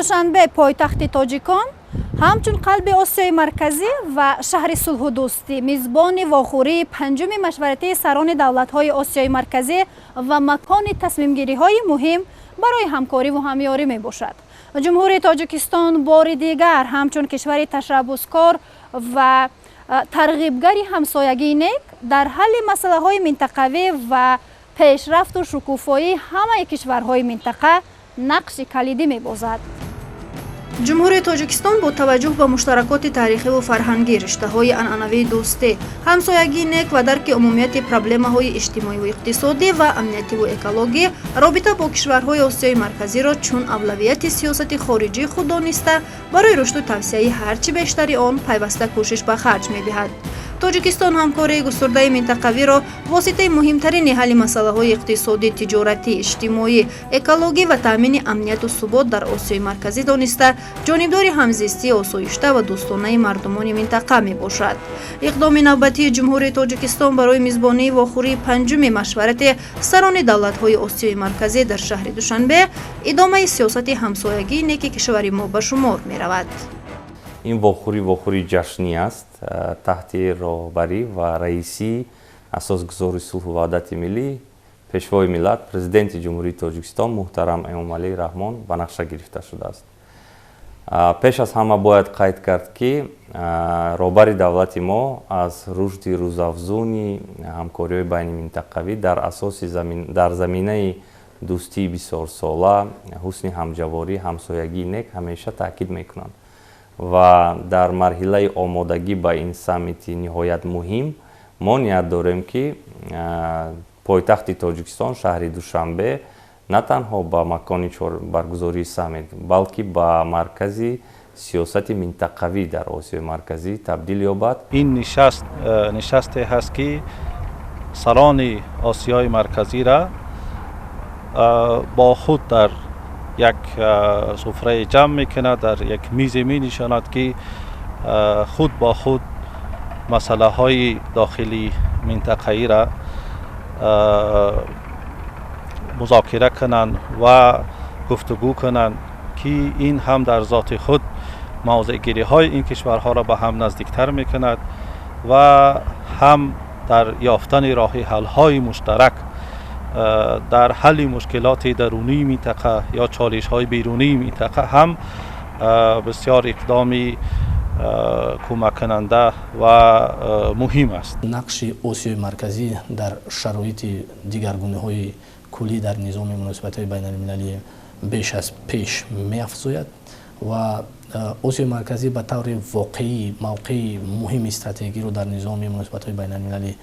Душанбе, пойтахти тоҷикон, ҳамчун қалби Осиёи Марказӣ ва шаҳри сулҳу дӯстӣ, мизбони вохӯрии панҷуми машваратии сарони давлатҳои Осиёи Марказӣ ва макони тасмимгириҳои муҳим барои ҳамкориву ҳамёрӣ мебошад. Ҷумҳурии Тоҷикистон бори дигар ҳамчун кишвари ташаббускор ва тарғибгари ҳамсоягии нек дар ҳалли масъалаҳои минтақавӣ ва пешрафту шукуфоии ҳамаи кишварҳои минтақа нақши калидӣ мебозад. Ҷумҳурии Тоҷикистон бо таваҷҷӯҳ ба муштаракоти таърихиву фарҳангӣ, риштаҳои анъанавии дӯстӣ, ҳамсоягии нек ва дарки умумияти проблемаҳои иҷтимоиву иқтисодӣ ва амниятиву экологӣ, робита бо кишварҳои Осиёи Марказиро чун авлавияти сиёсати хориҷии худ дониста, барои рушду тавсеаи ҳарчи бештари он пайваста кӯшиш ба харҷ медиҳад. Тоҷикистон ҳамкории густурдаи минтақавиро воситаи муҳимтарини ҳалли масъалаҳои иқтисодӣ, тиҷоратӣ, иҷтимоӣ, экологӣ ва таъмини амнияту субот дар Осиёи Марказӣ дониста, ҷонибдори ҳамзистии осоишта ва дӯстонаи мардумони минтақа мебошад. Иқдоми навбатии Ҷумҳурии Тоҷикистон барои мизбонии вохӯрии панҷуми машварати сарони давлатҳои Осиёи Марказӣ дар шаҳри Душанбе идомаи сиёсати ҳамсоягии неки кишвари мо ба шумор меравад. Ин вохӯрӣ вохӯрии ҷашнӣ аст, таҳти роҳбарӣ ва раисии асосгузори сулҳу ваҳдати миллӣ, Пешвои миллат, Президенти Ҷумҳурии Тоҷикистон муҳтарам Эмомалӣ Раҳмон ба нақша гирифта шудааст. Пеш аз ҳама бояд қайд кард, ки роҳбари давлати мо аз рушди рӯзафзуни ҳамкориҳои байниминтақавӣ дар асоси дар заминаи дӯстии бисёрсола, ҳусни ҳамҷаворӣ, ҳамсоягии нек ҳамеша таъкид мекунанд ва дар марҳилаи омодагӣ ба ин саммити ниҳоят муҳим мо ният дорем, ки пойтахти Тоҷикистон, шаҳри Душанбе, на танҳо ба макони баргузории саммит, балки ба маркази сиёсати минтақавӣ дар Осиёи Марказӣ табдил ёбад. Ин нишаст нишасте ҳаст, ки сарони Осиёи Марказиро бо худ дар як суфрае ҷамъ мекунад, дар як мизе менишонад, ки худ бо худ масъалаҳои дохили минтақаиро музокира кунанд ва гуфтугӯ кунанд, ки ин ҳам дар зоти худ мавзеъгириҳои ин кишварҳоро ба ҳам наздиктар мекунад ва ҳам дар ёфтани роҳи ҳалҳои муштарак дар ҳалли мушкилоти дарунии минтақа ё чолишҳои берунии минтақа ҳам бисёр иқдоми кӯмаккунанда ва муҳим аст. Нақши Осиёи Марказӣ дар шароити дигаргуниҳои куллӣ дар низоми муносибатҳои байналмилалӣ беш аз пеш меафзояд ва Осиёи Марказӣ ба таври воқеӣ мавқеи муҳими стратегиро дар низоми муносибатҳои байналмилалӣ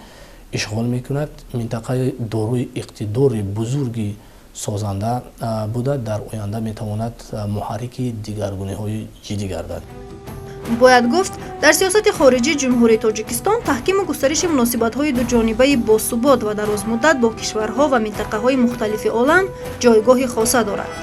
ишғол мекунад. Минтақаи дорои иқтидори бузурги созанда буда, дар оянда метавонад муҳаррики дигаргуниҳои ҷиддӣ гардад. Бояд гуфт, дар сиёсати хориҷии Ҷумҳурии Тоҷикистон таҳкиму густариши муносибатҳои дуҷонибаи босубот ва дарозмуддат бо кишварҳо ва минтақаҳои мухталифи олам ҷойгоҳи хоса дорад.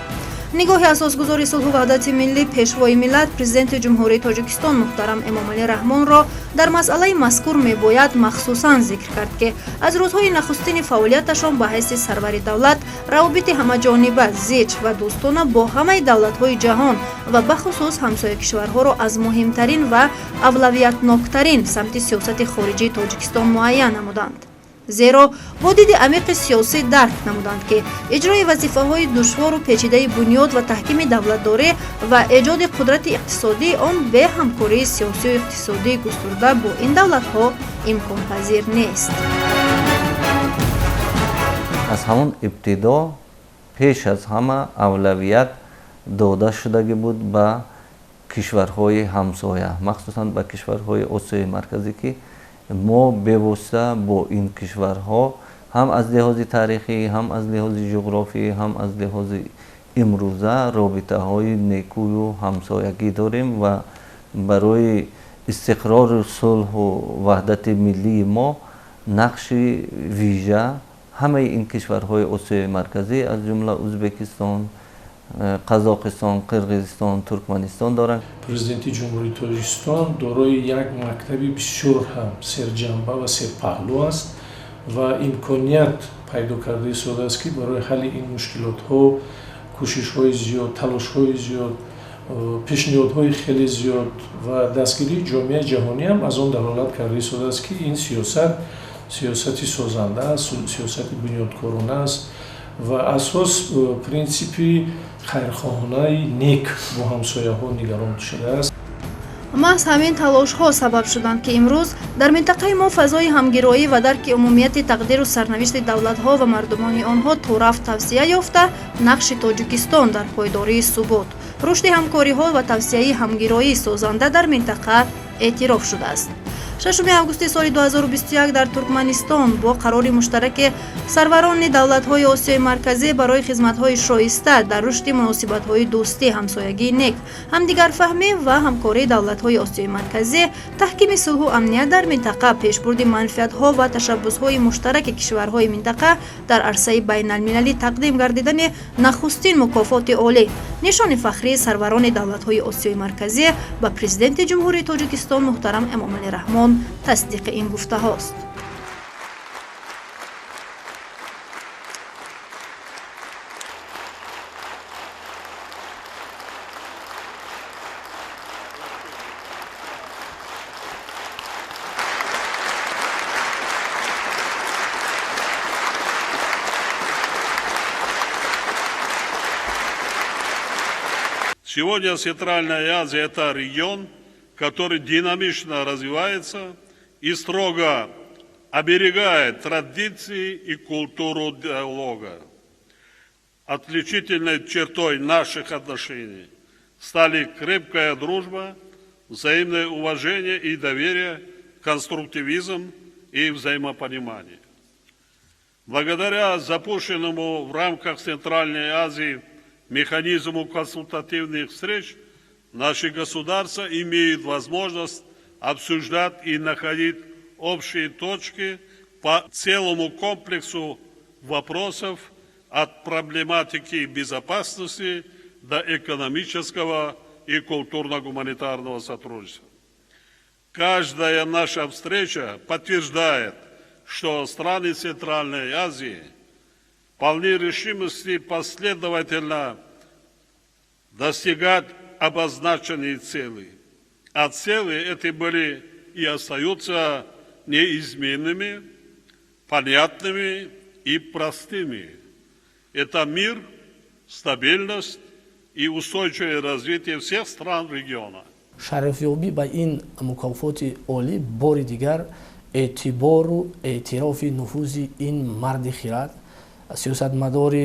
Нигоҳи асосгузори сулҳу ваҳдати миллӣ, Пешвои миллат, Президенти Ҷумҳурии Тоҷикистон муҳтарам Эмомалӣ Раҳмонро дар масъалаи мазкур мебояд махсусан зикр кард, ки аз рӯзҳои нахустини фаъолияташон ба ҳайси сарвари давлат равобити ҳамаҷониба, зич ва дӯстона бо ҳамаи давлатҳои ҷаҳон ва бахусус ҳамсоя кишварҳоро аз муҳимтарин ва авлавиятноктарин самти сиёсати хориҷии Тоҷикистон муайян намуданд, зеро бо диди амиқи сиёсӣ дарк намуданд, ки иҷрои вазифаҳои душвору печидаи бунёд ва таҳкими давлатдорӣ ва эҷоди қудрати иқтисодии он бе ҳамкории сиёсию иқтисодии густурда бо ин давлатҳо имконпазир нест. Аз ҳамон ибтидо пеш аз ҳама авлавият дода шудагӣ буд ба кишварҳои ҳамсоя, махсусан ба кишварҳои Осиёи Марказӣ, ки мо бевосита бо ин кишварҳо ҳам аз лиҳози таърихӣ, ҳам аз лиҳози ҷуғрофӣ, ҳам аз лиҳози имрӯза робитаҳои некӯю ҳамсоягӣ дорем ва барои истиқрору сулҳу ваҳдати миллии мо нақши вижа ҳамаи ин кишварҳои Осиёи Марказӣ, аз ҷумла Ӯзбекистон, Қазоқистон, Қирғизистон, Туркманистон доранд. Президенти Ҷумҳурии Тоҷикистон дорои як мактаби бисёр ҳам серҷанба ва серпаҳлӯ аст ва имконият пайдо карда истодааст, ки барои ҳалли ин мушкилотҳо кӯшишҳои зиёд, талошҳои зиёд. Пешниҳодҳои хеле зиёд ва дастгирии ҷомеаи ҷаҳонӣ ҳам аз он далолат карда истодааст, ки ин сиёсат сиёсати созанда аст, сиёсати бунёдкорона аст ва асос принсипи хайрхоҳонаи нек бо ҳамсояҳо нигарон шудааст. Маҳз ҳамин талошҳо сабаб шуданд, ки имрӯз дар минтақаи мо фазои ҳамгироӣ ва дарки умумияти тақдиру сарнавишти давлатҳо ва мардумони онҳо торафт тавсия ёфта, нақши Тоҷикистон дар пойдории субот, рушди ҳамкориҳо ва тавсияи ҳамгироии созанда дар минтақа эътироф шудааст. 6 августи соли 2021 дар Туркманистон бо қарори муштараки сарварони давлатҳои Осиёи Марказӣ барои хизматҳои шоиста дар рушди муносибатҳои дӯстӣ, ҳамсоягии нек, ҳамдигарфаҳмӣ ва ҳамкории давлатҳои Осиёи Марказӣ, таҳкими сулҳу амният дар минтақа, пешбурди манфиатҳо ва ташаббусҳои муштараки кишварҳои минтақа дар арсаи байналмилалӣ тақдим гардидани нахустин мукофоти олӣ, нишони фахрии сарварони давлатҳои Осиёи Марказӣ ба Президенти Ҷумҳурии Тоҷикистон муҳтарам Эмомалӣ Раҳмон тасдиқи ин гуфтаҳост. Сегодня Центральная Азия – это регион, который динамично развивается и строго оберегает традиции и культуру диалога. Отличительной чертой наших отношений стали крепкая дружба, взаимное уважение и доверие, конструктивизм и взаимопонимание. Благодаря запущенному в рамках Центральной Азии механизму консультативных встреч наши государства имеют возможность обсуждать и находить общие точки по целому комплексу вопросов от проблематики безопасности до экономического и культурно-гуманитарного сотрудничества. Каждая наша встреча подтверждает, что страны Центральной Азии полны решимости последовательно достигать обозначенные цели. А цели эти были и остаются неизменными, понятными и простыми. Это мир, стабильность и устойчивое развитие всех стран региона. Шарафёбӣ ба ин мукофоти олӣ бори дигар эътибору эътирофи нуфузи ин марди хирад, сиёсатмадори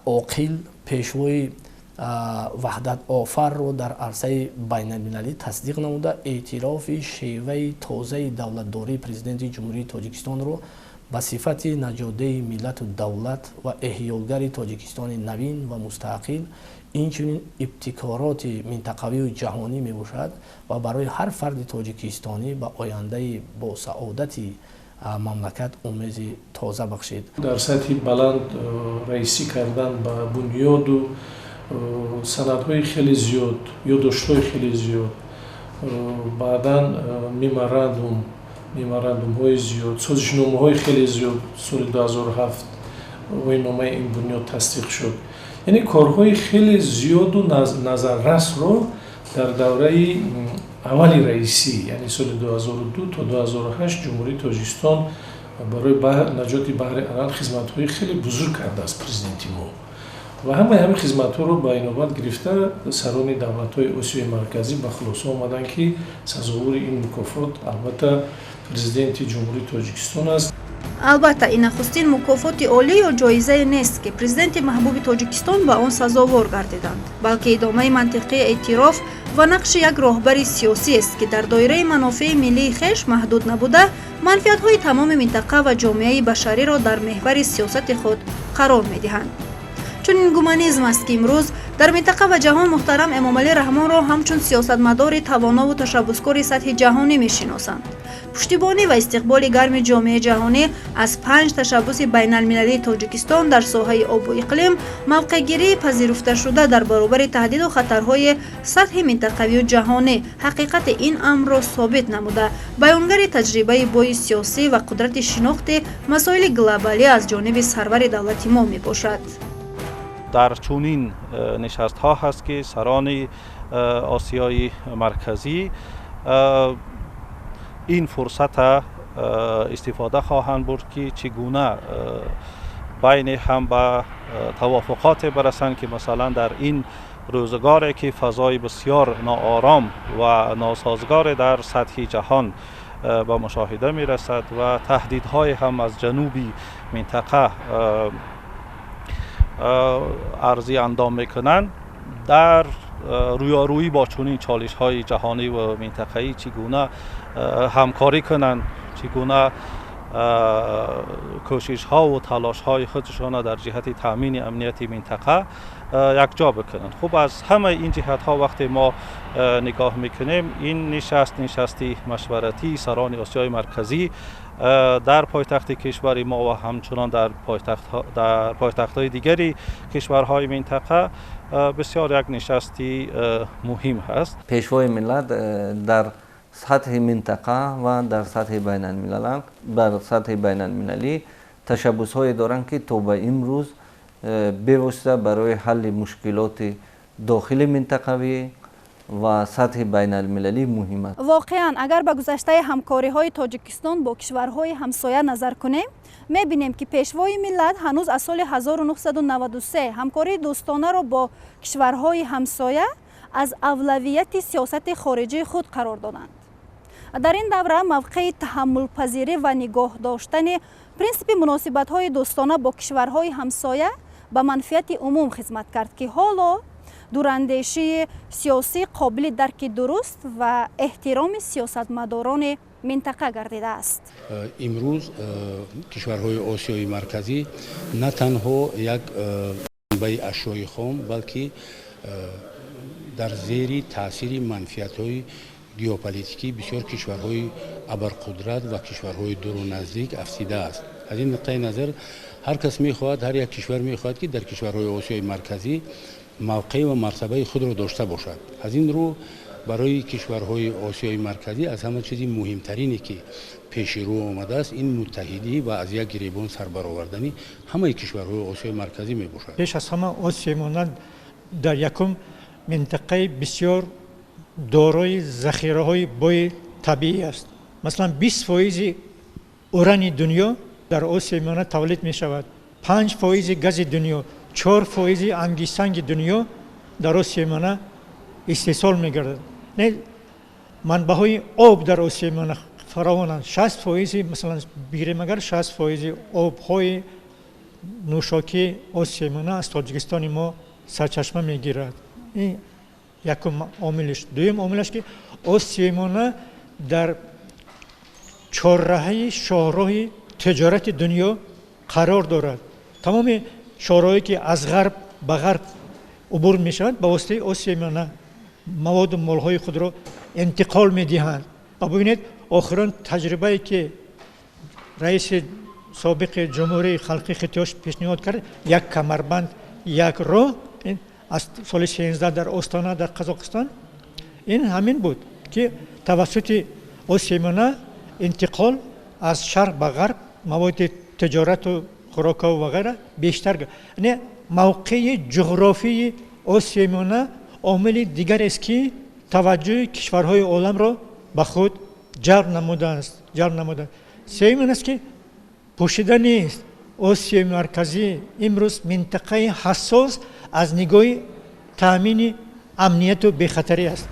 оқил, пешвои ваҳдатофарро дар арсаи байналмилалӣ тасдиқ намуда, эътирофи шеваи тозаи давлатдории Президенти Ҷумҳурии Тоҷикистонро ба сифати наҷотдеҳи миллату давлат ва эҳёгари Тоҷикистони навин ва мустақил, инчунин ибтикороти минтақавию ҷаҳонӣ мебошад ва барои ҳар фарди тоҷикистонӣ ба ояндаи босаодати мамлакат умеди тоза бахшид. Дар сатҳи баланд раисӣ кардан ба бунёду санадҳои хеле зиёд, ёддоштҳои хеле зиёд, баъдан меморандумҳои зиёд, созишномаҳои хеле зиёд. Соли 2007 оинномаи ин бунёд тасдиқ шуд. Яъне корҳои хеле зиёду назаррасро дар давраи аввали раисӣ, яъне соли 2002 то 2008, Ҷумҳурии Тоҷикистон барои наҷоти баҳри Арал хизматҳои хеле бузург кардааст президенти мо. Ва ҳамаи ҳамин хизматҳоро ба инобат гирифта, сарони давлатҳои Осиёи Марказӣ ба хулоса омаданд, ки сазовори ин мукофот албатта Президенти Ҷумҳурии Тоҷикистон аст. Албатта, ин нахустин мукофоти олӣ ё ҷоизае нест, ки президенти маҳбуби Тоҷикистон ба он сазовор гардиданд, балки идомаи мантиқии эътироф ва нақши як роҳбари сиёсиест, ки дар доираи манофеи миллии хеш маҳдуд набуда, манфиатҳои тамоми минтақа ва ҷомеаи башариро дар меҳвари сиёсати худ қарор медиҳанд. Чунин гуманизм аст, ки имрӯз дар минтақа ва ҷаҳон муҳтарам Эмомалӣ Раҳмонро ҳамчун сиёсатмадори тавонову ташаббускори сатҳи ҷаҳонӣ мешиносанд. Пуштибонӣ ва истиқболи гарми ҷомеаи ҷаҳонӣ аз 5 ташаббуси байналмилалии Тоҷикистон дар соҳаи обу иқлим, мавқеъгирии пазируфташуда дар баробари таҳдиду хатарҳои сатҳи минтақавию ҷаҳонӣ ҳақиқати ин амрро собит намуда, баёнгари таҷрибаи бои сиёсӣ ва қудрати шинохти масоили глобалӣ аз ҷониби сарвари давлати мо мебошад. Дар чунин нишастҳо ҳаст, ки сарони Осиёи Марказӣ ин фурсата истифода хоҳанд бурд, ки чӣ гуна байни ҳам ба тавофуқоте барасанд, ки масалан дар ин рӯзгоре, ки фазои бисёр ноором ва носозгоре дар сатҳи ҷаҳон ба мушоҳида мерасад ва таҳдидҳое ҳам аз ҷануби минтақа арзи андом мекунанд, дар рӯёрӯӣ бо чунин чолишҳои ҷаҳонӣ ва минтақаӣ чӣ гуна ҳамкорӣ кунанд, чӣ гуна кӯшишҳову талошҳои худшонро дар ҷиҳати таъмини амнияти минтақа якҷо бикунанд. Хуб, аз ҳамаи ин ҷиҳатҳо вақте мо нигоҳ мекунем, ин нишаст, нишасти машваратии сарони Осиёи Марказӣ дар пойтахти кишвари мо ва ҳамчунон дар пойтахтҳои дигари кишварҳои минтақа бисёр як нишасти муҳим ҳаст. Пешвои миллат дар сатҳи минтақа ва дар сатҳи байналмилал, бар сатҳи байналмилалӣ ташаббусҳое доранд, ки то ба имрӯз бевосита барои ҳалли мушкилоти дохили минтақавӣ ва сатҳи байналмилалӣ муҳим аст. Воқеан, агар ба гузаштаи ҳамкориҳои Тоҷикистон бо кишварҳои ҳамсоя назар кунем, мебинем, ки Пешвои миллат ҳанӯз аз соли 1993 ҳамкории дӯстонаро бо кишварҳои ҳамсоя аз авлавияти сиёсати хориҷии худ қарор доданд. Дар ин давра мавқеи таҳаммулпазирӣ ва нигоҳ доштани принсипи муносибатҳои дӯстона бо кишварҳои ҳамсоя ба манфиати умум хизмат кард, ки ҳоло дурандешии сиёсӣ қобили дарки дуруст ва эҳтироми сиёсатмадорони минтақа гардидааст. Имрӯз кишварҳои Осиёи Марказӣ на танҳо як манбаи ашёи хом, балки дар зери таъсири манфиатҳои геополитикӣ бисёр кишварҳои абарқудрат ва кишварҳои дуру наздик афтидааст. Аз ин нуқтаи назар ҳар кас мехоҳад, ҳар як кишвар мехоҳад, ки дар кишварҳои Осиёи Марказӣ мавқеъ ва мартабаи худро дошта бошад. Аз ин рӯ барои кишварҳои Осиёи Марказӣ аз ҳама чизи муҳимтарине, ки пеши рӯ омадааст, ин муттаҳидӣ ва аз як гиребон сарбаровардани ҳамаи кишварҳои Осиёи Марказӣ мебошад. Пеш аз ҳама, Осиёи Миёна дар якум минтақаи бисёр дорои захираҳои бои табиӣ аст. Масалан, 20 фоизи урани дунё дар Осиёи Миёна тавлид мешавад, 5 фоизи гази дунё, 4 фоизи ангиштсанги дунё дар Осиёи Миёна истеҳсол мегардад. Манбаъҳои об дар Осиёи Миёна фаровонанд. 60 фоизи, масалан, бигирем агар, 60 фоизи обҳои нӯшокии Осиёи Миёна аз Тоҷикистони мо сарчашма мегирад. Ин якум омилиш. Дуюм омилаш, ки Осиёи Миёна дар чорраҳаи шоҳроҳи тиҷорати дунё қарор дорад. Тамоми шоҳроҳе, ки аз ғарб ба ғарб убур мешаванд, ба воситаи Осиёи Миёна маводу молҳои худро интиқол медиҳанд. Ва бубинед, охирон таҷрибае, ки раиси собиқи Ҷумҳурии Халқи Хитош пешниҳод кард, як камарбанд, як роҳ, аз соли 13 дар Остона, дар Қазоқистон, ин ҳамин буд, ки тавассути Осиёи Миёна интиқол аз шарқ ба ғарб маводи тиҷорату хӯрокаву ва ғайра бештар. Не, мавқеи ҷуғрофии Осиёи Миёна омили дигарест, ки таваҷҷӯҳи кишварҳои оламро ба худ ҷалб намудааст. Сеюм ин аст, ки пӯшида нест, Осиёи Марказӣ имрӯз минтақаи ҳассос аз нигоҳи таъмини амнияту бехатарӣ аст.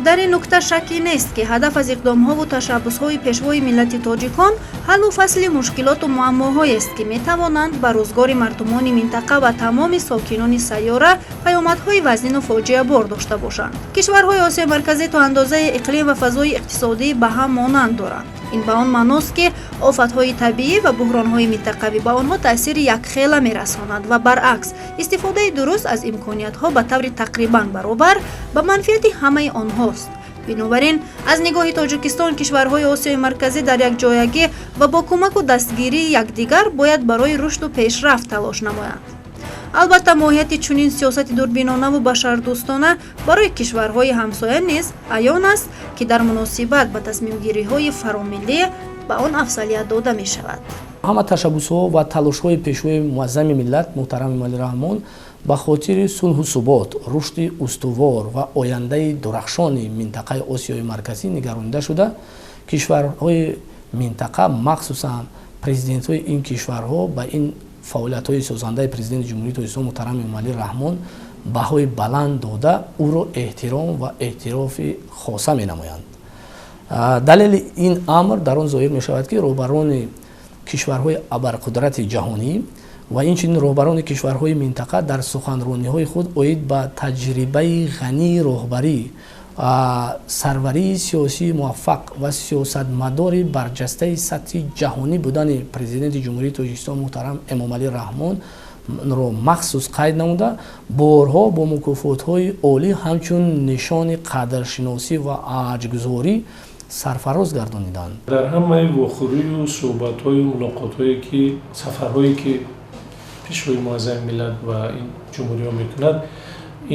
Дар ин нукта шакке нест, ки ҳадаф аз иқдомҳову ташаббусҳои Пешвои миллати тоҷикон ҳаллу фасли мушкилоту муаммоҳоест, ки метавонанд ба рӯзгори мардумони минтақа ва тамоми сокинони сайёра паёмадҳои вазнину фоҷиабор дошта бошанд. Кишварҳои Осиёи Марказӣ то андозаи иқлим ва фазои иқтисодӣ ба ҳам монанд доранд. Ин ба он маъност, ки офатҳои табиӣ ва буҳронҳои минтақавӣ ба онҳо таъсири якхела мерасонад ва баръакс, истифодаи дуруст аз имкониятҳо ба таври тақрибан баробар ба манфиати ҳамаи онҳост. Бинобар ин, аз нигоҳи Тоҷикистон, кишварҳои Осиёи Марказӣ дар якҷоягӣ ва бо кӯмаку дастгирии якдигар бояд барои рушду пешрафт талош намоянд. Албатта, моҳияти чунин сиёсати дурбинонаву башардӯстона барои кишварҳои ҳамсоя низ аён аст, ки дар муносибат ба тасмимгириҳои фаромиллӣ Ба он афзалият дода мешавад. Ҳама ташаббусҳо ва талошҳои Пешвои муаззами миллат муҳтарам Эмомалӣ Раҳмон ба хотири сулҳу субот, рушди устувор ва ояндаи дурахшони минтақаи Осиёи Марказӣ нигаронида шуда, кишварҳои минтақа, махсусан президентҳои ин кишварҳо, ба ин фаъолиятҳои созандаи Президенти Ҷумҳурии Тоҷикистон муҳтарам Эмомалӣ Раҳмон баҳои баланд дода, ӯро эҳтиром ва эътирофи хоса менамоянд. Далели ин амр дар он зоҳир мешавад, ки роҳбарони кишварҳои абарқудрати ҷаҳонӣ ва инчунин роҳбарони кишварҳои минтақа дар суханрониҳои худ оид ба таҷрибаи ғании роҳбарӣ, сарварии сиёсии муваффақ ва сиёсатмадори барҷастаи сатҳи ҷаҳонӣ будани Президенти Ҷумҳурии Тоҷикистон муҳтарам Эмомалӣ Раҳмонро махсус қайд намуда, борҳо бо мукофотҳои олӣ ҳамчун нишони қадршиносӣ ва арҷгузорӣ сарфароз гардониданд. Дар ҳамаи вохӯрию суҳбатҳою мулоқотҳое ки, сафарҳое ки Пешвои муаззами миллат ба ин ҷумҳуриҳо мекунад,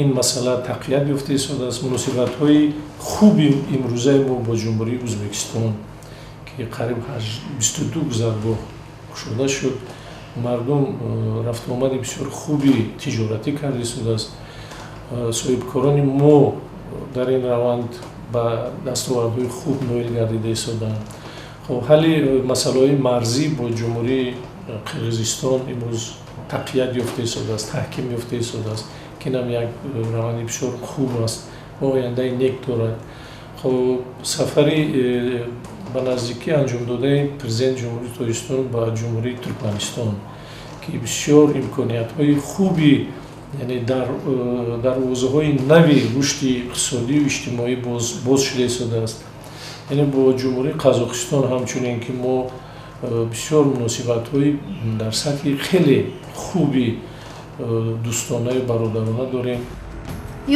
ин масъала тақвият ёфта истодааст. Муносибатҳои хуби имрӯзаи мо бо Ҷумҳурии Ӯзбекистон, ки қариб 22 гузаргоҳ кушода шуд, мардум рафтуомади бисёр хуби тиҷоратӣ карда истодааст. Соҳибкорони мо дар ин раванд ба дастовардҳои хуб ноил гардида истодаанд. Хоб, ҳалли масъалаҳои марзӣ бо Ҷумҳурии Қирғизистон имрӯз тақвият ёфта истодааст, таҳким ёфта истодааст, ки инам як раванди бисёр хуб аст ва ояндаи нек дорад. Хоб, сафари ба наздикӣ анҷомдодаи Президенти Ҷумҳурии Тоҷикистон ба Ҷумҳурии Туркманистон, ки бисёр имкониятҳои хуби, яъне дар дарвозаҳои нави рушди иқтисодию иҷтимоӣ боз шуда истодааст. Яъне бо Ҷумҳурии Қазоқистон ҳамчунин, ки мо бисёр муносибатҳои дар сатҳи хеле хуби дӯстонаю бародарона дорем.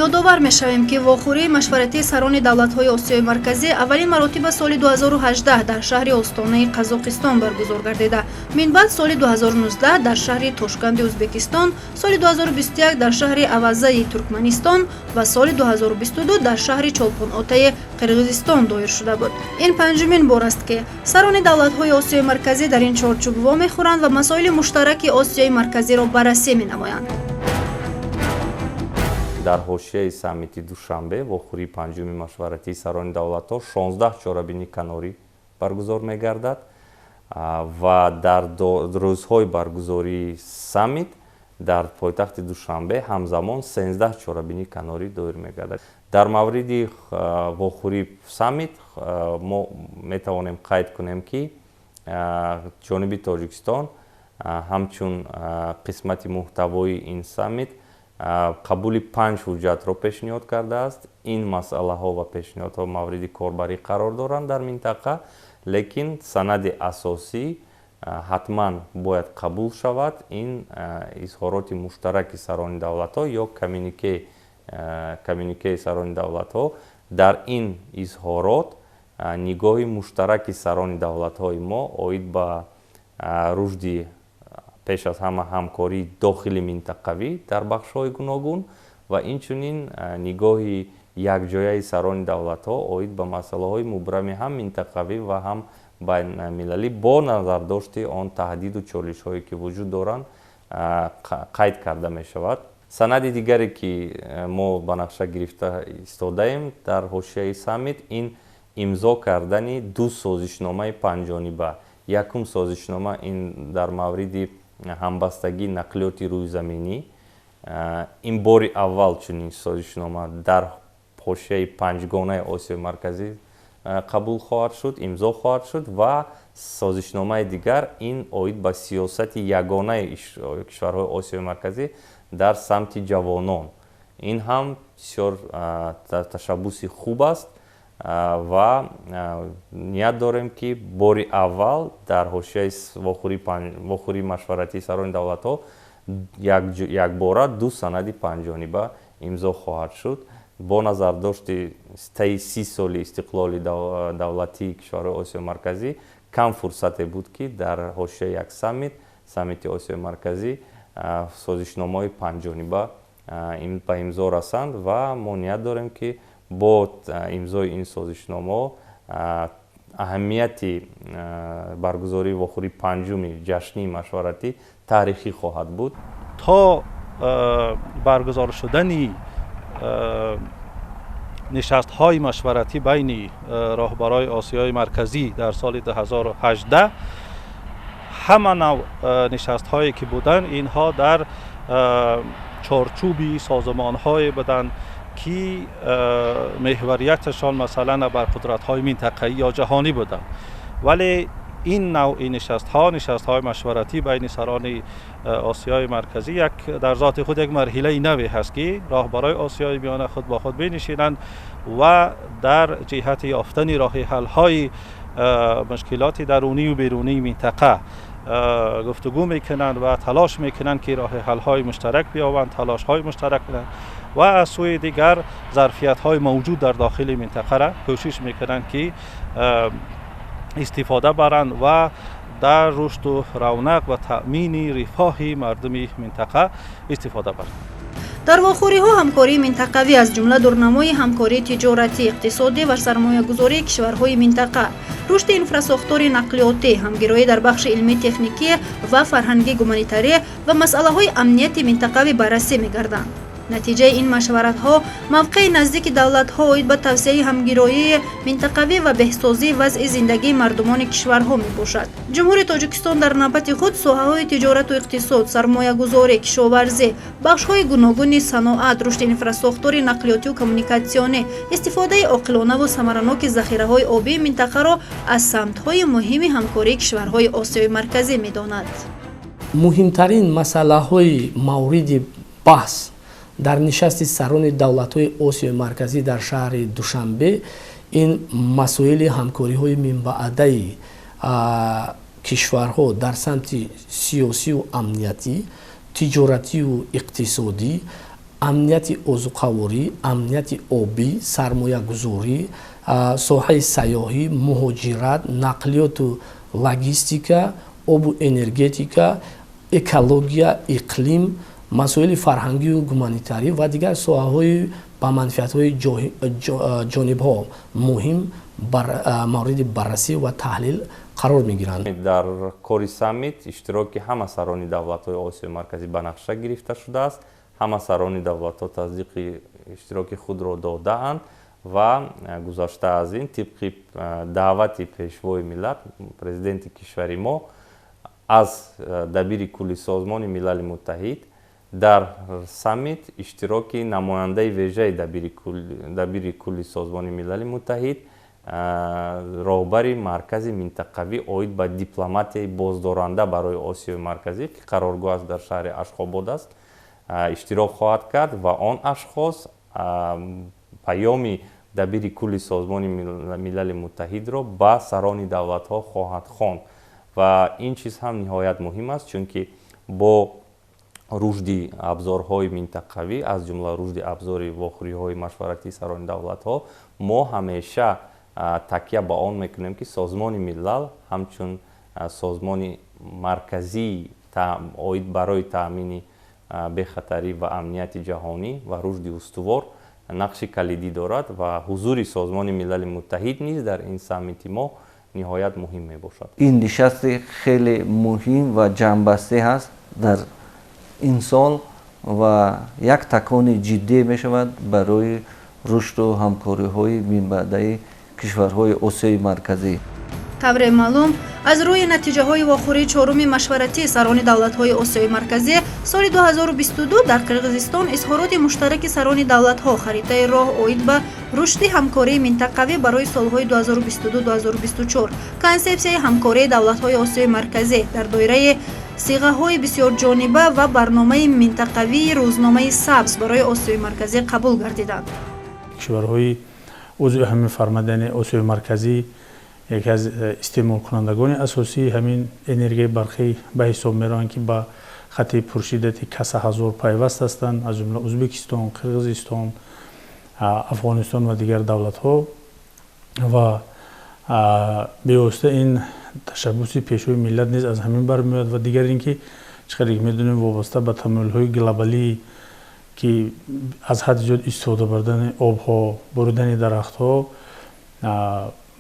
Ёдовар мешавем, ки вохӯрии машваратии сарони давлатҳои Осиёи Марказӣ аввалин маротиба соли 2018 дар шаҳри Остонаи Қазоқистон баргузор гардида, минбаъд соли 2019 дар шаҳри Тошканди Ӯзбекистон, соли 2021 дар шаҳри Авазаи Туркманистон ва соли 2022 дар шаҳри Чолпон-Отаи Қирғизистон доир шуда буд. Ин панҷумин бор аст, ки сарони давлатҳои Осиёи Марказӣ дар ин чорчӯб вомехӯранд ва масоили муштараки Осиёи Марказиро баррасӣ менамоянд. Дар ҳошияи саммити Душанбе, вохӯрии панҷуми машваратии сарони давлатҳо, 16 чорабинии канорӣ баргузор мегардад ва дар рӯзҳои баргузории саммит дар пойтахти Душанбе ҳамзамон 13 чорабинии канорӣ доир мегардад. Дар мавриди вохӯрии саммит мо метавонем қайд кунем, ки ҷониби Тоҷикистон ҳамчун қисмати муҳтавои ин саммит қабули панҷ ҳуҷҷатро пешниҳод кардааст. Ин масъалаҳо ва пешниҳодҳо мавриди корбарӣ қарор доранд дар минтақа, лекин санади асосӣ ҳатман бояд қабул шавад. Ин изҳороти муштараки сарони давлатҳо ё коммюникеи сарони давлатҳо. Дар ин изҳорот нигоҳи муштараки сарони давлатҳои мо оид ба рушди, пеш аз ҳама, ҳамкории дохили минтақавӣ дар бахшҳои гуногун ва инчунин нигоҳи якҷояи сарони давлатҳо оид ба масъалаҳои мубрами ҳам минтақавӣ ва ҳам байналмилалӣ бо назардошти он таҳдиду чолишҳое, ки вуҷуд доранд, қайд карда мешавад. Санади дигаре, ки мо ба нақша гирифта истодаем дар ҳошияи саммит, ин имзо кардани ду созишномаи панҷониба. Якум созишнома ин дар мавриди ҳамбастагии нақлиёти рӯйзаминӣ. Ин бори аввал чунин созишнома дар ҳошияи панҷгонаи Осиёи Марказӣ қабул хоҳад шуд, имзо хоҳад шуд. Ва созишномаи дигар ин оид ба сиёсати ягонаи кишварҳои Осиёи Марказӣ дар самти ҷавонон. Ин ҳам бисёр ташаббуси хуб аст ва ният дорем, ки бори аввал дар ҳошияи вохӯрии машваратии сарони давлатҳо якбора ду санади панҷониба имзо хоҳад шуд. Бо назардошти таи 30 соли истиқлоли давлатии кишварҳои Осиёи Марказӣ кам фурсате буд, ки дар ҳошияи як саммит, саммити Осиёи Марказӣ, созишномаҳои панҷониба ба имзо расанд. Ва мо ният дорем, ки бо имзои ин созишномаҳо Аҳамияти баргузории вохӯрии панҷуми ҷашнии машваратӣ таърихӣ хоҳад буд. То баргузор шудани нишастҳои машваратӣ байни роҳбарои Осиёи Марказӣ дар соли 2018 ҳама нав нишастҳое ки буданд, инҳо дар чорчӯби созмонҳое буданд ки меҳварияташон масалан бар қудратҳои минтақавӣ ё ҷаҳонӣ буданд. Вале ин навъи нишастҳо, нишастҳои машваратӣ байни сарони Осиёи Марказӣ, як дар зоти худ як марҳилаи наве ҳаст ки роҳбарои Осиёи Миёна худ бо худ менишинанд ва дар ҷиҳати ёфтани роҳи ҳалҳои мушкилоти дарунию берунии минтақа гуфтугӯ мекунанд ва талош мекунанд ки роҳи ҳалҳои муштарак биёбанд, талошҳои муштарак кунанд ва аз сӯи дигар зарфиятҳои мавҷуд дар дохили минтақаро кӯшиш мекунанд ки истифода баранд ва дар рушду равнақ ва таъмини рифоҳи мардуми минтақа истифода баранд. Дар вохӯриҳо ҳамкории минтақавӣ, аз ҷумла дурнамои ҳамкории тиҷоратӣ, иқтисодӣ ва сармоягузории кишварҳои минтақа, рушди инфрасохтори нақлиётӣ, ҳамгироӣ дар бахши илмии техникӣ ва фарҳангии гуманитарӣ ва масъалаҳои амнияти минтақавӣ баррасӣ мегарданд. Натиҷаи ин машваратҳо мавқеи наздики давлатҳо оид ба тавсеаи ҳамгироии минтақавӣ ва беҳсозии вазъи зиндагии мардумони кишварҳо мебошад. Ҷумҳурии Тоҷикистон дар навбати худ соҳаҳои тиҷорату иқтисод, сармоягузорӣ, кишоварзӣ, бахшҳои гуногуни саноат, рушди инфрасохтори нақлиётию коммуникатсионӣ, истифодаи оқилонаву самараноки захираҳои обии минтақаро аз самтҳои муҳими ҳамкории кишварҳои Осиёи Марказӣ медонад. Муҳимтарин масъалаҳои мавриди баҳс дар нишасти сарони давлатҳои Осиёи Марказӣ дар шаҳри Душанбе ин масоили ҳамкориҳои минбаъдаи кишварҳо дар самти сиёсию амниятӣ, тиҷоратию иқтисодӣ, амнияти озуқаворӣ, амнияти обӣ, сармоягузорӣ, соҳаи сайёҳӣ, муҳоҷират, нақлиёту логистика, обу энергетика, экология, иқлим, масоили фарҳангию гуманитарӣ ва дигар соҳаҳои ба манфиатҳои ҷонибҳо муҳим мавриди баррасӣ ва таҳлил қарор мегиранд. Дар кори саммит иштироки ҳама сарони давлатҳои Осиёи Марказӣ ба нақша гирифта шудааст. Ҳама сарони давлатҳо тасдиқи иштироки худро додаанд ва гузашта аз ин, тибқи даъвати Пешвои миллат, Президенти кишвари мо, аз Дабири кулли Созмони Милали Муттаҳид дар саммит иштироки намояндаи вежаи Дабири кулли Созмони Милали Муттаҳид, роҳбари маркази минтақавӣ оид ба дипломатияи боздоранда барои Осиёи Марказӣ, ки қароргоҳаш дар шаҳри Ашхобод аст, иштирок хоҳад кард ва он ашхос паёми Дабири кулли Созмони Милали Муттаҳидро ба сарони давлатҳо хоҳад хонд. Ва ин чиз ҳам ниҳоят муҳим аст, чунки бо рушди абзорҳои минтақавӣ, аз ҷумла рушди абзори вохӯриҳои машваратии сарони давлатҳо, мо ҳамеша такя ба он мекунем, ки Созмони Милал ҳамчун созмони марказии оид барои таъмини бехатарӣ ва амнияти ҷаҳонӣ ва рушди устувор нақши калидӣ дорад ва ҳузури Созмони Милали Муттаҳид низ дар ин саммити мо ниҳоят муҳим мебошад. Ин нишасти хеле муҳим ва ҷамъбастӣ ҳаст дар ин сол ва як такони ҷиддӣ мешавад барои рушду ҳамкориҳои минбаъдаи кишварҳои Осиёи Марказӣ. Тавре маълум, аз рӯи натиҷаҳои вохӯрии чоруми машваратии сарони давлатҳои Осиёи Марказӣ соли 2022 дар Қирғизистон изҳороти муштараки сарони давлатҳо, харитаи роҳ оид ба рушди ҳамкории минтақавӣ барои солҳои 2022-2024, консепсияи ҳамкории давлатҳои Осиёи Марказӣ дар доираи сиғаҳои бисёрҷониба ва барномаи минтақавии рӯзномаи сабз барои Осиёи Марказӣ қабул гардиданд. Кишварҳои узви ҳамин формат, яъне Осиёи Марказӣ, яке аз истеъмолкунандагони асосии ҳамин энергияи барқӣ ба ҳисоб мераванд, ки ба хати пуршиддати каса ҳазор пайваст ҳастанд, аз ҷумла Ӯзбекистон, Қирғизистон, Афғонистон ва дигар давлатҳо. Ва бевосита ин ташаббуси Пешвои миллат низ аз ҳамин бармеояд. Ва дигар ин ки чӣ қадре ки медонем, вобаста ба тамоюлҳои глобалӣ, ки аз ҳад зиёд истифода бурдани обҳо, буридани дарахтҳо.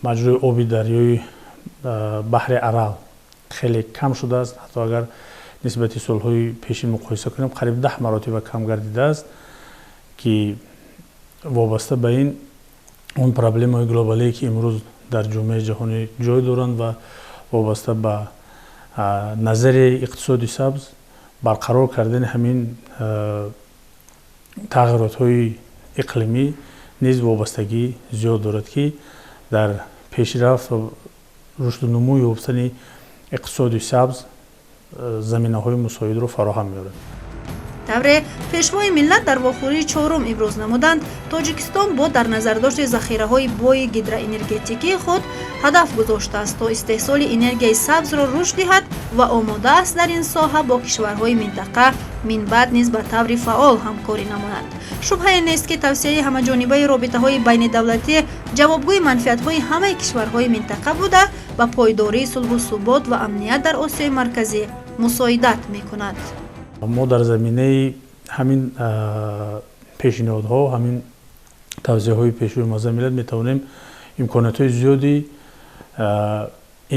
Маҷрои оби дарёи баҳри Арал хеле кам шудааст. Ҳатто агар нисбати солҳои пешин муқоиса кунем, қариб 10 маротиба кам гардидааст, ки вобаста ба ин он проблемаҳои глобалие, ки имрӯз дар ҷомеаи ҷаҳонӣ ҷой доранд ва вобаста ба назарияи иқтисоди сабз барқарор кардани ҳамин тағйиротҳои иқлимӣ низ вобастагӣ зиёд дорад, ки дар пешрафт ва рушду нумӯ ёфтани иқтисоди сабз заминаҳои мусоидро фароҳам меорад. Тавре Пешвои миллат дар вохӯрии чорум иброз намуданд, Тоҷикистон бо дар назардошти захираҳои бои гидроэнергетикии худ ҳадаф гузоштааст, то истеҳсоли энергияи сабзро рушд диҳад ва омода аст дар ин соҳа бо кишварҳои минтақа минбаъд низ ба таври фаъол ҳамкорӣ намояд. Шубҳае нест, ки тавсеаи ҳамаҷонибаи робитаҳои байнидавлатӣ ҷавобгӯи манфиатҳои ҳамаи кишварҳои минтақа буда, ба пойдории сулҳу субот ва амният дар Осиёи Марказӣ мусоидат мекунад. Мо дар заминаи ҳамин пешниҳодҳо, ҳамин тавсияҳои Пешвои муаззами миллат метавонем имкониятҳои зиёди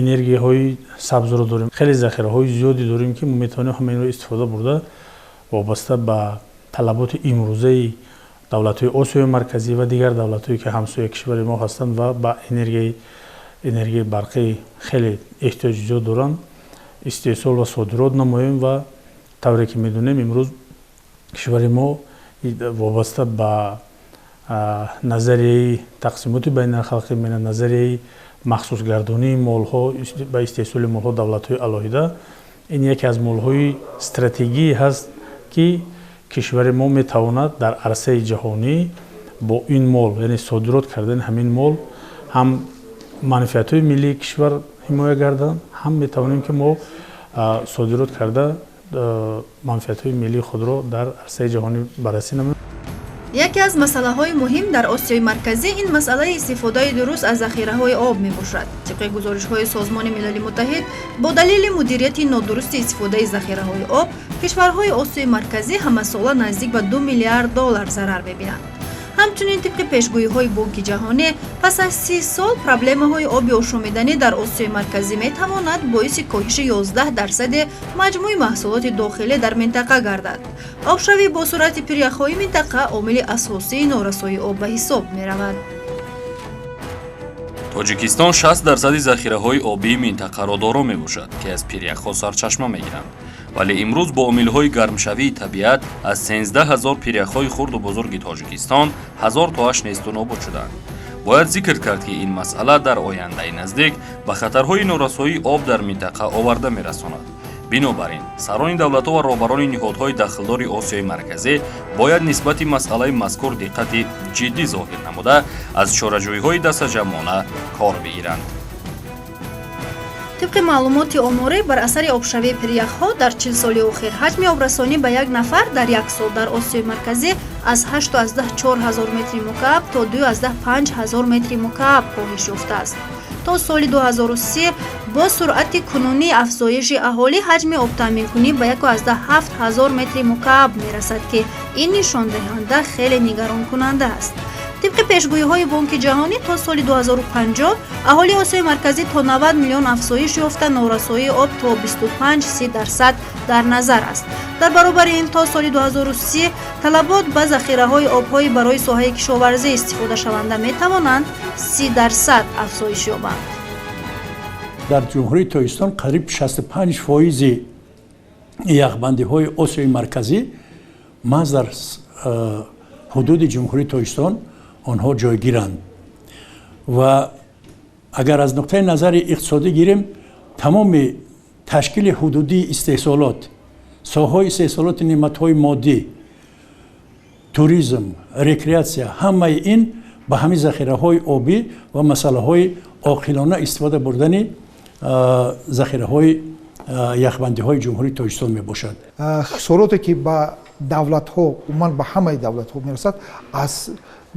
энергияҳои сабзро дорем, хеле захираҳои зиёде дорем, ки мо метавонем ҳама инро истифода бурда, вобаста ба талаботи имрӯзаи давлатҳои Осиёи Марказӣ ва дигар давлатҳое, ки ҳамсояи кишвари мо ҳастанд ва ба энергияи барқӣ хеле эҳтиёҷи зиёд доранд, истеҳсол ва содирот намоем. Ва тавре ки медонем, имрӯз кишвари мо вобаста ба назарияи тақсимоти байналхалқӣ, назарияи махсусгардонии молҳо ба истеҳсоли молҳо давлатҳои алоҳида, ин яке аз молҳои стратегӣ ҳаст, ки кишвари мо метавонад дар арсаи ҷаҳонӣ бо ин мол, яъне содирот кардани ҳамин мол, ҳам манфиатҳои миллии кишвар ҳимоя гарданд, ҳам метавонем, ки мо содирот карда манфиатҳои миллии худро дар арсаи ҷаҳонӣ баррасӣ намоем. Яке аз масъалаҳои муҳим дар Осиёи Марказӣ ин масъалаи истифодаи дуруст аз захираҳои об мебошад. Тибқи гузоришҳои Созмони Милали Муттаҳид, бо далели мудирияти нодурусти истифодаи захираҳои об, кишварҳои Осиёи Марказӣ ҳамасола наздик ба 2 миллиард доллар зарар мебинанд. Ҳамчунин, тибқи пешгӯиҳои Бонки Ҷаҳонӣ, пас аз 30 сол проблемаҳои оби ошомиданӣ дар Осиёи Марказӣ метавонад боиси коҳиши 11 дарсади маҷмӯи маҳсулоти дохилӣ дар минтақа гардад. Обшавӣ бо суръати пиряхҳои минтақа омили асосии норасоии об ба ҳисоб меравад. Тоҷикистон 60 дарсади захираҳои обии минтақаро доро мебошад, ки аз пиряхҳо сарчашма мегиранд, вале имрӯз бо омилҳои гармшавии табиат аз 13 ҳазор пиряхҳои хурду бузурги Тоҷикистон 1000 тоаш несту нобуд шуданд. Бояд зикр кард, ки ин масъала дар ояндаи наздик ба хатарҳои норасоии об дар минтақа оварда мерасонад. Бинобар ин сарони давлатҳо ва роҳбарони ниҳодҳои дахлдори Осиёи Марказӣ бояд нисбати масъалаи мазкур диққати ҷиддӣ зоҳир намуда, аз чораҷӯиҳои дастаҷамъона кор бигиранд. Тибқи маълумоти оморӣ, бар асари обшавии пиряхҳо дар 40 соли охир ҳаҷми обрасонӣ ба як нафар дар як сол дар Осиёи Марказӣ аз 8,4 ҳазор метри мукааб то 2,5 ҳазор метри мукааб коҳиш ёфтааст. То соли 2030 бо суръати кунунии афзоиши аҳолӣ ҳаҷми обтаъминкунӣ ба 1,7 ҳазор метри мукааб мерасад, ки ин нишондиҳанда хеле нигаронкунанда аст. Тибқи пешгӯиҳои Бонки Ҷаҳонӣ, то соли 2050 аҳолии Осиёи Марказӣ то 90 миллион афзоиш ёфта, норасоии об то 25-30 дарсад дар назар аст. Дар баробари ин, то соли 2030 талабот ба захираҳои обҳои барои соҳаи кишоварзӣ истифодашаванда метавонанд 30 дарсад афзоиш ёбанд. Дар Ҷумҳурии Тоҷикистон қариб 65 фоизи яхбандиҳои Осиёи Марказӣ маҳз дар ҳудуди Ҷумҳурии Тоҷикистон онҳо ҷойгиранд. Ва агар аз нуқтаи назари иқтисодӣ гирем, тамоми ташкили ҳудудии истеҳсолот, соҳаҳои истеҳсолоти неъматҳои моддӣ, туризм, рекреатсия, ҳамаи ин ба ҳамин захираҳои обӣ ва масъалаҳои оқилона истифода бурдани захираҳои яхбандиҳои Ҷумҳурии Тоҷикистон мебошад. Хисороте, ки ба давлатҳо, умуман ба ҳамаи давлатҳо мерасад, аз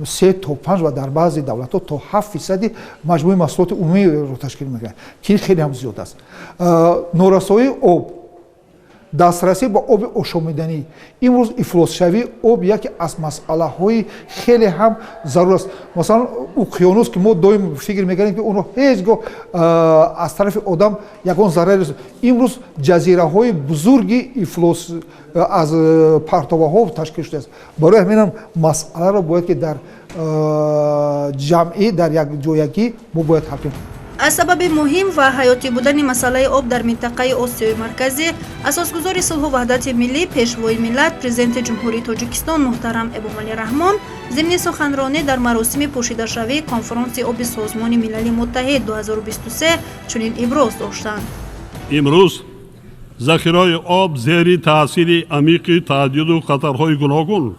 3 то 5 ва дар баъзе давлатҳо то 7 фисади маҷмӯи маҳсулоти умумиро ташкил мекунад, ки хеле ҳам зиёд аст. Норасоии об Дастрасӣ ба оби ошомиданӣ. Имрӯз ифлосшавии об яке аз масъалаҳои хеле ҳам зарур аст. Масалан, уқёнус, ки мо доим фикр мекардем, ки онро ҳеҷ гоҳ аз тарафи одам ягон зараре, имрӯз ҷазираҳои бузурги ифлос аз партоваҳо ташкил шудааст. Барои ҳаминам масъаларо бояд ки дар ҷамъӣ, дар якҷоягӣ мо бояд ҳал кунем. Аз сабаби муҳим ва ҳаётӣ будани масъалаи об дар минтақаи Осиёи Марказӣ, асосгузори сулҳу ваҳдати миллӣ, Пешвои миллат, Президенти Ҷумҳурии Тоҷикистон муҳтарам Эмомалӣ Раҳмон зимни суханронӣ дар маросими пӯшидашавии Конфронси оби Созмони Милали Муттаҳид 2023 чунин иброз доштанд. Имрӯз захираҳои об зери таъсири амиқи таҳдиду хатарҳои гуногун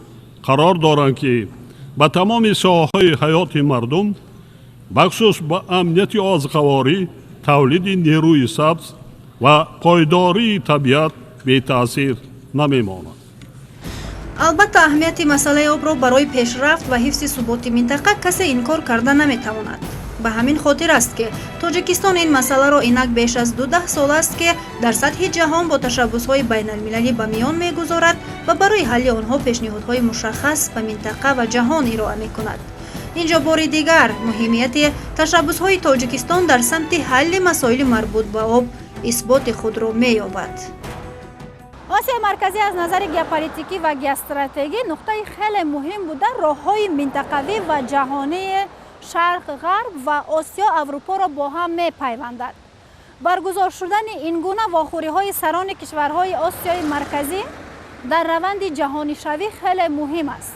қарор доранд, ки ба тамоми соҳаҳои ҳаёти мардум, бахусус ба амнияти озуқаворӣ, тавлиди нерӯи сабз ва пойдории табиат бетаъсир намемонад. Албатта, аҳамияти масъалаи обро барои пешрафт ва ҳифзи суботи минтақа касе инкор карда наметавонад. Ба ҳамин хотир аст, ки Тоҷикистон ин масъаларо инак беш аз 12 сол аст, ки дар сатҳи ҷаҳон бо ташаббусҳои байналмилалӣ ба миён мегузорад ва барои ҳалли онҳо пешниҳодҳои мушаххас ба минтақа ва ҷаҳон ироа мекунад. Инҷо бори дигар муҳимияти ташаббусҳои Тоҷикистон дар самти ҳалли масоили марбут ба об исботи худро меёбад. Осиёи Марказӣ аз назари геополитикӣ ва геостратегӣ нуқтаи хеле муҳим буда, роҳҳои минтақавӣ ва ҷаҳонии Шарқ, Ғарб ва Осиё, Аврупоро бо ҳам мепайвандад. Баргузор шудани ин гуна вохӯриҳои сарони кишварҳои Осиёи Марказӣ дар раванди ҷаҳонишавӣ хеле муҳим аст,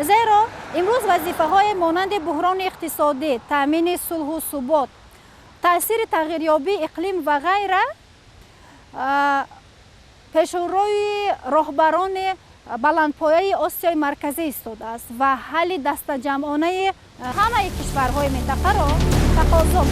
зеро имрӯз вазифаҳое монанди буҳрони иқтисодӣ, таъмини сулҳу субот, таъсири тағйирёбии иқлим ва ғайра пешурӯи роҳбарони баландпояи Осиёи Марказӣ истодааст ва ҳалли дастаҷамъонаи ҳамаи кишварҳои минтақаро тақозо.